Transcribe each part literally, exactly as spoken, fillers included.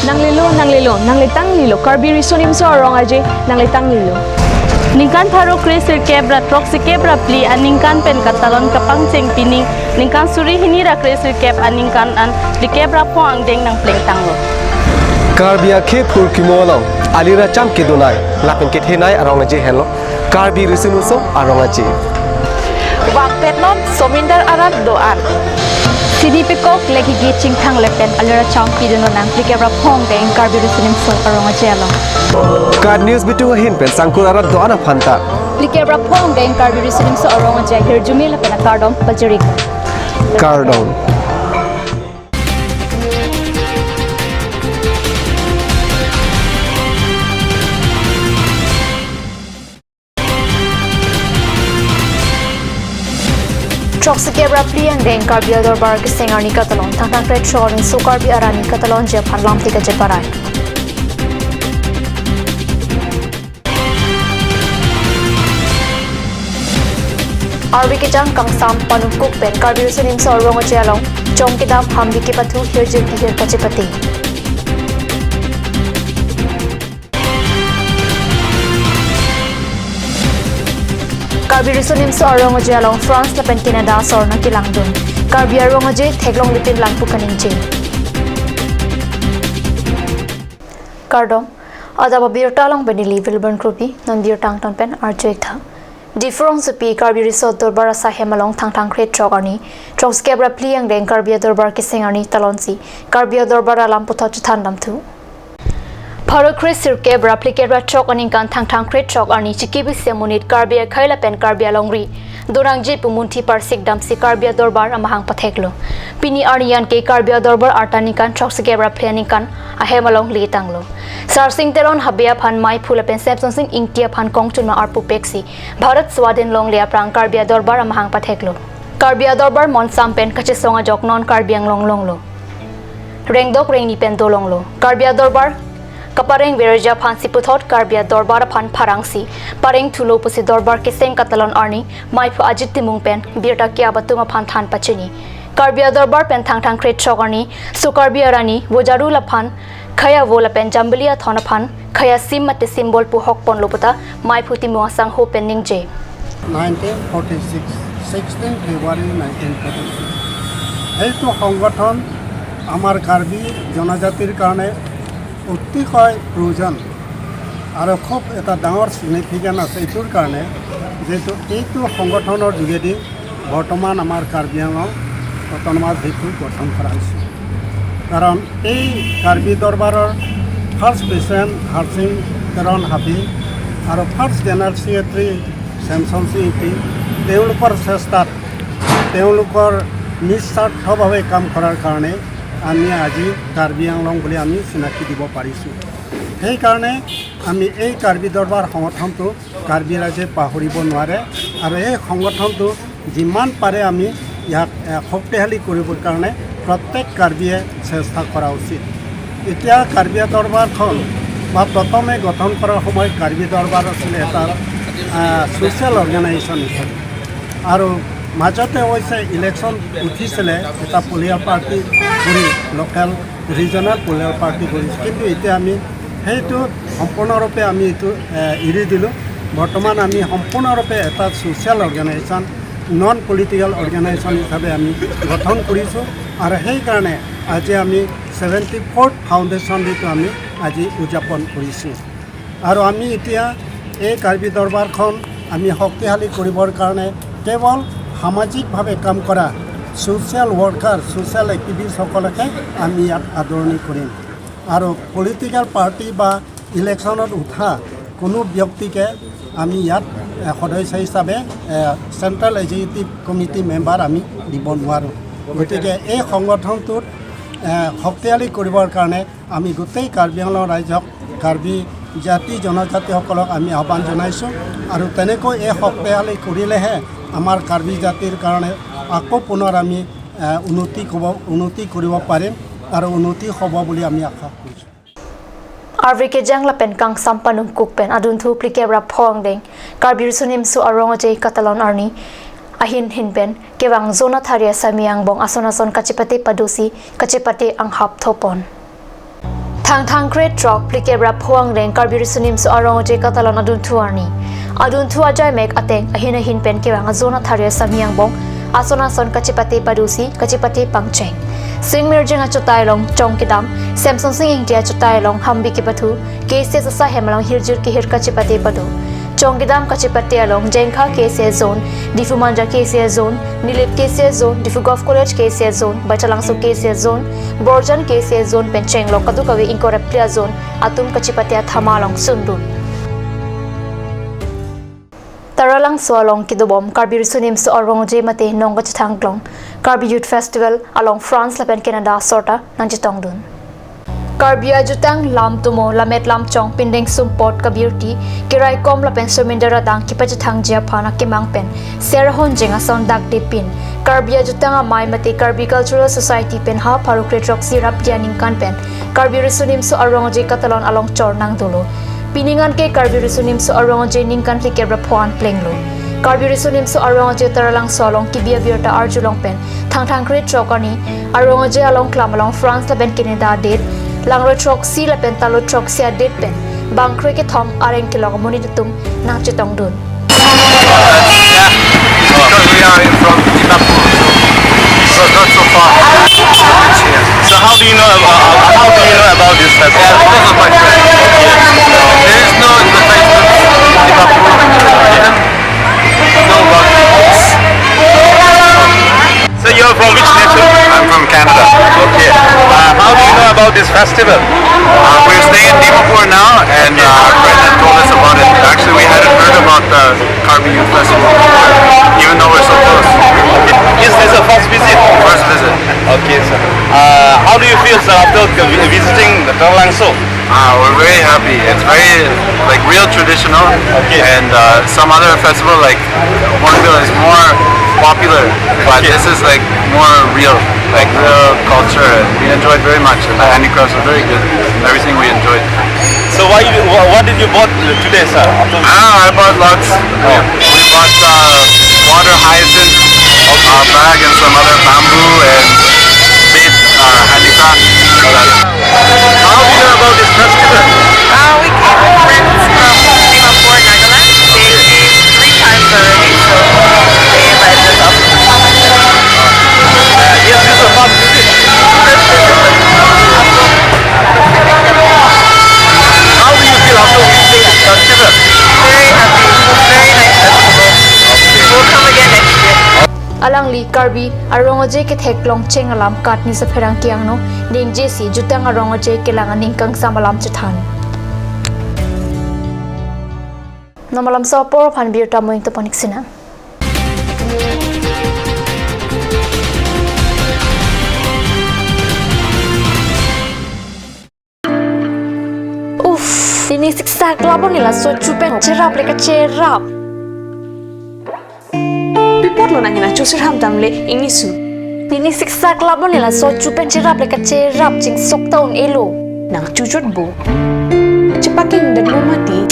Nanglelo, nanglelo, nanglitanglelo, Karbi Riso Nimso Arong Aje, nanglitanglelo. Ningkan pharo kre sirkep ra throksikep ra phli aningkan pen katalon kapangcheng pining, ningkan suri hini ra kre sirkep aningkan an phlikep ra pho angdeng nangplengtanglo. Karbi akhei phurkimo along, ali ra cham kedonai, lapen kethenei arong aje henlo Karbi Riso Nimso Arong Aje. Vangpetnon somindar arat do-an. Sini pekok legi chingthang lapen ali ra cham pidun nang phlikep ra pho angdeng Karbi Riso Nimso Arong Aje along. KAT News bitung ahin pen sangkur arat do-an aphanta phlikep ra pho angdeng Karbi Riso Nimso Arong Aje ahirjume lapen akardom pajirlo. Kardom. Throksikep ra phli angdeng Karbi Adorbar keseng arni katalon, Thangthang krethrok arni Sokarbi arani katalonji aphan lamthe kacheparai. Arve kejang kangsam panungkuk pen Karbi Riso Nimso Arong Aje along chong kedam hambi kepathu hirjir kehir kachepate. Karbi Riso Nimso Arong Aje along France lapen Canada asor nangkelangdun. Karbi Arong Aje theklongle pinlang pu kaningje. Kardom, adap abirta along pen neli Wilburn Kropi, non birta angton pen arju-ik tha. Diphu rongsopi Karbi Riso Dorbar asai hem along Thangthang krethrok arni, throksikep ra phli angdeng Karbi Adorbar keseng arni talonsi Karbi Adorbar alam puthot chethan damthu. Pharo kre sirkep ra phlikep ra throk aningkan Thangthang krethrok arni chikibisi amonit Karbi akhei lapen Karbi alongri donangji pu munthi parsik damsi Karbi Adorbar amahang patheklo. Pini arni anke Karbi Adorbar arta ningkan throksikep ra phli aningkan ahem along letanglo. Sarsing Teron Habe aphan maiphu lapen Semsonsing Ingti aphan kongchunma arpu peksi Bharat Swadhin longle aphrang Karbi Adorbar amahang patheklo. Karbi Adorbar monsam pen kachesong ajok non Karbi Anglong longlo. Rengdok rengni pen dolonglo. Karbi Adorbar kapareng verji aphansi puthot Karbi Adorbar aphan pharangsi pareng thulo pusi Dorbar keseng katalon arni maiphu Ajit Timung pen birta ke-ap atum aphan than pachini. Karbi Adorbar pen Thangthang krethrok arni Sokarbi arani vojaru laphan khei avo lapen jambili athon aphan khei asim mate symbol pu hokponlo puta maiphu Timung asangho pen ningje. Nineteen forty six, sixteen February nineteen forty six. এইটো সংগঠন আমাৰ কাৰ্বি জনজাতিৰ কাৰণে অতিশয় প্ৰয়োজন আৰু খুব এটা ডাঙৰ ছিগনিফিকেণ্ট আছে এইটোৰ কাৰণে, যিহেতু এইটো সংগঠনৰ যোগেদি বৰ্তমান আমাৰ কাৰ্বি আংলং অট'নমাছ ডিষ্ট্ৰিক্ট গঠন কৰা হৈছে। কাৰণ এই কাৰ্বি দৰবাৰৰ ফাৰ্ষ্ট প্ৰেচিডেণ্ট হাৰসিং তেৰণ হাবি আৰু ফাৰ্ষ্ট জেনেৰেল ছেক্ৰেটাৰী ছেমছন চি ইংতি, তেওঁলোকৰ চেষ্টাত, তেওঁলোকৰ নিস্বাৰ্থভাৱে কাম কৰাৰ কাৰণে আমি আজি কাৰ্বি আংলং বুলি আমি চিনাকি দিব পাৰিছোঁ। সেইকাৰণে আমি এই কাৰ্বি দৰবাৰ সংগঠনটো কাৰ্বি ৰাইজে পাহৰিব নোৱাৰে আৰু এই সংগঠনটো যিমান পাৰে আমি ইয়াক, এ, শক্তিশালী কৰিবৰ কাৰণে প্ৰত্যেক কাৰ্বিয়ে চেষ্টা কৰা উচিত। এতিয়া কাৰ্বি দৰবাৰখন বা প্ৰথমে গঠন কৰাৰ সময়ত কাৰ্বি দৰবাৰ আছিলে এটা, আ, ছ'চিয়েল অৰ্গেনাইজেশ্যন হিচাপে আৰু মাজতে অৱশ্যে ইলেকশ্যন উঠিছিলে এটা পলিটিকেল পাৰ্টি কৰি, লোকেল ৰিজনেল পলিটিকেল পাৰ্টি কৰি, কিন্তু এতিয়া আমি সেইটো সম্পূৰ্ণৰূপে আমি এইটো, এ, এৰি দিলোঁ। বৰ্তমান আমি সম্পূৰ্ণৰূপে এটা ছ'চিয়েল অৰ্গেনাইজেশ্যন, নন পলিটিকেল অৰ্গেনাইজেশ্যন হিচাপে আমি গঠন কৰিছোঁ আৰু সেইকাৰণে আজি আমি ছেভেণ্টি ফ'ৰ্থ ফাউণ্ডেশ্যন ডে'টো আমি আজি উদযাপন কৰিছোঁ। আৰু আমি এতিয়া এই কাৰ্বি দৰবাৰখন আমি শক্তিশালী কৰিবৰ কাৰণে কেৱল সামাজিকভাৱে কাম কৰা ছ'চিয়েল ৱৰ্কাৰ, ছ'চিয়েল এক্টিভিষ্টসকলকহে আমি ইয়াত আদৰণি কৰিম। আৰু পলিটিকেল পাৰ্টি বা ইলেকশ্যনত উঠা কোনো ব্যক্তিকে আমি ইয়াত, এ, সদস্য হিচাপে, এ, চেণ্ট্ৰেল এক্সিকিউটিভ কমিটি মেম্বাৰ আমি দিব নোৱাৰোঁ। গতিকে এই সংগঠনটোত, এ, শক্তিশালী কৰিবৰ কাৰণে আমি গোটেই কাৰ্বি আংলং ৰাইজক, কাৰ্বি জাতি জনজাতিসকলক আমি আহ্বান জনাইছোঁ আৰু তেনেকৈ এই শক্তিশালী কৰিলেহে আমাৰ কাৰ্বি জাতিৰ কাৰণে আকৌ পুনৰ আমি, এ, উন্নতি ক'ব, উন্নতি কৰিব পাৰিম আৰু উন্নতি হ'ব বুলি আমি আশা কৰিছোঁ। Arve kejang lapen kangsam panungkuk pen adunthu phlikep ra pho angdeng Karbi Riso Nimso Arong Aje katalon arni ahin hin pen kevang zona thari asami angbong ason ason kachepate padosi kachepate anghap thopon. Thangthang krethrok phlikep ra pho angleng Karbi Riso Nimso Arong Aje Katalon adunthu arni. Adunthu ajaimek ateng ahin ahin pen kevang ajon athari asami angbong ason ason kachepate padosi kachepate pangcheng. Sing Mirjeng achotai along Chong Kedam, Semson Sing Ingti achotai along Hambi Kepathu, K C S asahem along hirjir kehir kachepate pado. Chong Kedam kachepate along Jengkha K C S zone, Diphu Manja K C S zone, Nilip K C S zone, Diphu Govt College K C S zone, Baithalangso K C S zone, Borjan K C S zone pen chenglok kadokave ingkoi ra phli a-zone atum kachepate athama along sundun. Taralangso along kedobom Karbi Riso Nimso Arong Aje mate Nong Kachethang Klong Karbi Youth Festival along France lapen Canada asorta nangchetongdun. Karbi ajutang lam tomo, lammet lamchong, pindeng sumpot, kabirti, keraikom lapen sominder adang kepachethangji aphan akemang pen ser ahonjeng ason dakdepin Karbi ajutang amei mate Karbi Cultural Society pen ha pharo krethrok sirap dia ningkan pen Karbi Riso Nimso Arong Aje Katalon along chor nangdolo. Pining an ke Karbi Riso Nimso Arong Aje ningkan phlikep ra pho an plenglo. Karbi Riso Nimso Arong Aje Taralangso along kebi abirta arjulong pen Thangthang krethrok arni Arong Aje along klam along France lapen Canada adet, langroi throksi lapen taloi throksi adet pen bangkre kethom areng kelong amonit atum nangchetongdun. Yeah, because we are in from Dimapur, so it's not so far. So how do you know about, how do you know about this festival? Yeah, because of my friend. There is no advertisement in Dimapur. I didn't know about this. So you're from which nation? I'm from Canada. Okay. Uh, how do you know about this festival? Uh, we're staying in Dimapur now, and uh, our friend had told us about it. Actually, we hadn't heard about the Karbi Youth Festival before, even though we're so close. Is this a first visit? First visit. Okay, sir. Uh, how do you feel, sir, after vi- visiting the Taralangso? Ah, we're very happy. It's very, like, real traditional. Okay. And uh, some other festival like Hornbill is more popular, but Okay. This is, like, more real, like, real culture. And we enjoyed very much. And the handicrafts are very good. Everything we enjoyed. So why you, wha- what did you bought today, sir? After Ah, I bought lots. We, we bought uh, water hyacinth, uh, bag, and some other bamboo and bait, uh, handicraft. So that's How do you know about this festival? Uh, we came with friends from Dimapur, Nagaland. They came three times already, so they invited us up. Uh, yes, this is a fun visit. How do you feel after visiting this festival? Very happy. Very nice festival. We'll come again next year. Alangli Karbi Arong Aje ketheklong cheng alam katni sapherang ke-angno ningjesi jutang Arong Aje kelang aning kangsam alam chethan. Namalam so apor aphan birta moing to panik sina. Uff, pini siksak labon nila so chupen cherap le kacherap. Pi apotlo nang hena chusir ham damle ingni su. Pini siksak labon nila so chupen cherap le kacherap chingsok ta un-elo. Nang chuchot bo. Chepakeng dat mo mati.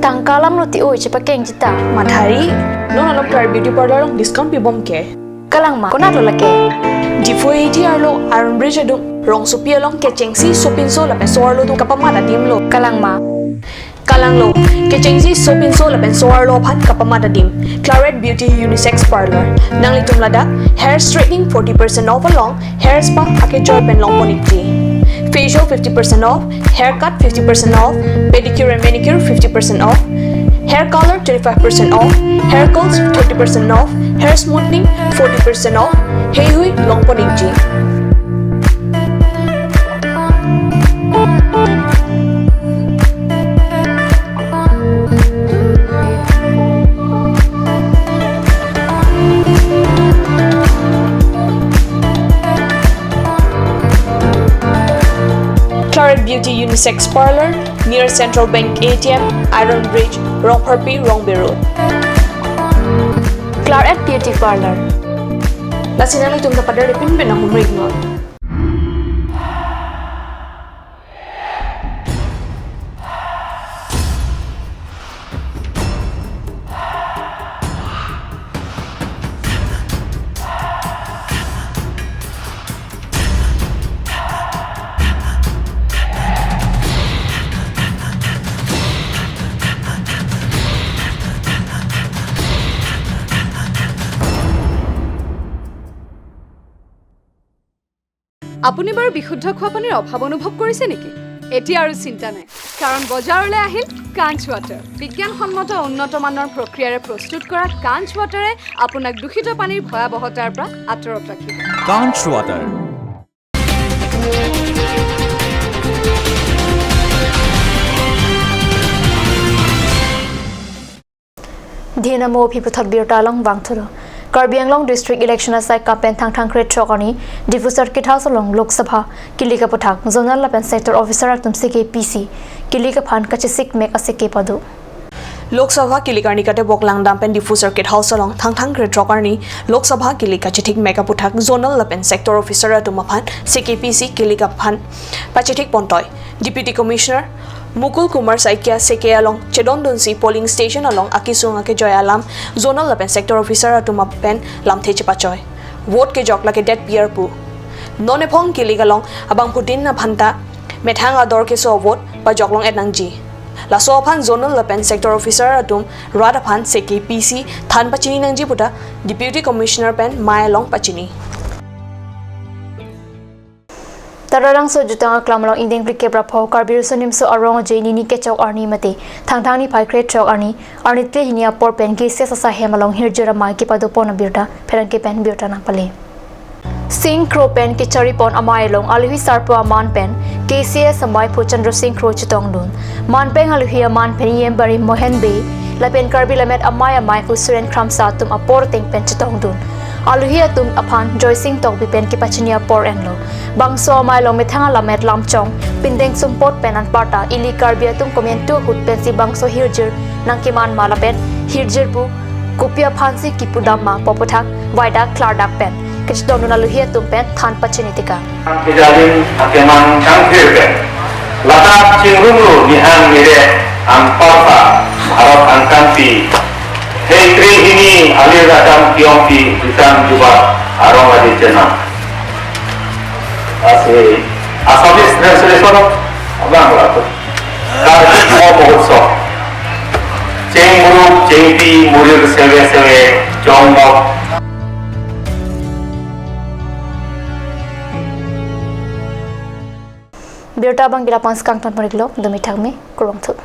Tangka alam lo ti oi chepakeng jita. Mathari. Non alom Klar Beauty Parlor along discount pibom ke. Kalang ma, konat lo lake? Diphu A T arlo Iron Bridge adung, rongsopi along kechengsi sopinso lapen so-arlo atum kapamat adim lo. Kalang ma? Kalang lo, kechengsi sopinso lapen so-arlo aphan kapamat adim. Claret Beauty Unisex Parlor. Nanglitum ladak hair straightening forty percent off along hair spa akejoi pen longpon ikji. Facial fifty percent off, haircut fifty percent off, pedicure and manicure fifty percent off, hair color twenty-five percent off, hair curls thirty percent off, hair smoothing forty percent off. Heihui longpon ikji. Claret Beauty Unisex Parlor, near Central Bank A T M, Iron Bridge, Rongpharpi, Rongbe Road. Claret Beauty Parlor. Lasi nanglitum ta pader pinpin ahumrik non. আপুনি বাৰু বিশুদ্ধ খোৱা পানীৰ অভাৱ অনুভৱ কৰিছে নেকি? এতিয়া আৰু চিন্তা নাই, কাৰণ বজাৰলৈ আহিল কাঞ্চ ৱাটাৰ। বিজ্ঞানসন্মত উন্নত মানৰ প্ৰক্ৰিয়াৰে প্ৰস্তুত কৰা কাঞ্চ ৱাটাৰে আপোনাক দূষিত পানীৰ ভয়াৱহতাৰ পৰা আঁতৰত ৰাখিব। কাঞ্চ water. Dhinamo aphi puthot birta along vangthulo. Karbi Anglong District Election asai kapen Thangthang krethrok arni Diphu Circuit House along Lok Sabha kilik aputhak Zonal lapen Sector Officer atum C K P C kilik aphan kachesik mek aseke pado. Lok Sabha kilik arni katebok langdam pen Diphu Circuit House along Thangthang krethrok arni Lok Sabha kilik kachethik mek aputhak Zonal lapen Sector Officer atum aphan C K P C kilik aphan pachethik pontoi. Deputy Commissioner Mukul Kumar Saikia seke along chedondunsi polling station along akesung akejoi alam Zonal lapen Sector Officer atum pen lamthe chepachoi. Vote kejok lake det pier pu. Non ephong kilik along abangphutin aphanta methang ador keso vote pajok long-et nangji. Laso aphan Zonal lapen Sector Officer atum rat aphan C K P C than pachini nangji puta Deputy Commissioner pen mei along pachini. Taralangso jutang aklam along ingdeng phlikep ra pho Karbi Riso Nimso Arong Aje nini kechok arni mate Thangthang niphai krethrok arni, arni tle hini apor pen K C S asai hem along hirjir amei kepado pon abirta pherangke pen birta nangpale. Sing Kro pen kechari pon amei along aluhi sarpo aman pen K C S amei phu Chandra Sing Kro chetongdun. Manpeng aluhi aman pen E M Bari Mohen Bey lapen Karbi Lammet Amei amei phu Suren Kramsa atum apor ateng pen chetongdun. Aluhi atum aphan Joy Sing Tokbi pen kepachini apor enlo. Bangso amei along methang alammet lamchong, pindeng sumpot pen anparta ili Karbi atum komantu ahut pensi bangso hirjir nangkeman ma lapen hirjir pu kopi aphansi kipudam ma pu aputhak vaidak klardak pen kachetongdun aluhi atum pen than pachini tekang. Kejaling akemang kangthir pen ladak chingrumru nihang nire anparta Bharat angkanti hei kre hini alir rakam kiyongpi jutang jubat arong adi chenam. Asi Assamese translation of Bangla tu. Karbi Moho Mahotsav. Chengmuruk, chengpi, murir seve seve, chongmok. Birta abang ke la-an pen kangton pon-iklo, dumi thakme, kurvangthu.